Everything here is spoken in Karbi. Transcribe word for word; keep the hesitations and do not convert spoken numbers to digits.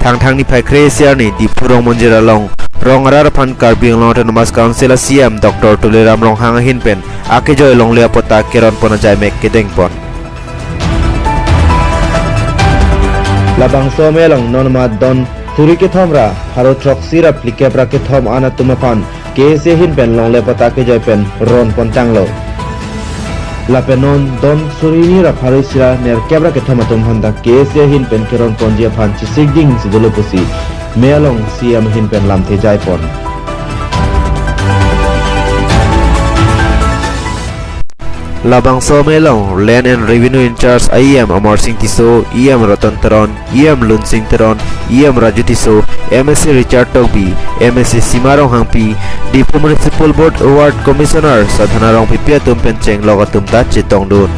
Thangthang niphai kre-isi arni Diphu Rongmonjir along Rong Arat aphan Karbi Anglong Autonomous Council a C E M Doctor Tuliram Ronghang ahin pen akejoi longle apatta keron pon ajaimek kedeng pon. Labangso amei along non ma don suri kethom ra pharo throksi ra phlikep ra kethom an atum aphan K S A ahin pen longle apatta kejoi pen ron pon tanglo. Lapen non don suri hini ra pharo isi ra nerkep ra kethom atum aphan ta K S A ahin pen keron ponji aphan chesik ding si dolo pusi amei along C E M ahin pen lamthe jai pon. Labangso amei along Land and Revenue in-charge a E M Amar Sing Tisso, E M Ratan Teron, E M Lunsing Teron, E M Raju Tisso, M A C Richard Tokbi, M A C Sima Ronghangpi, Diphu Municipal Board Ward Commissioner Sadhana Rongpipi atum pen chenglok atum ta chetongdun.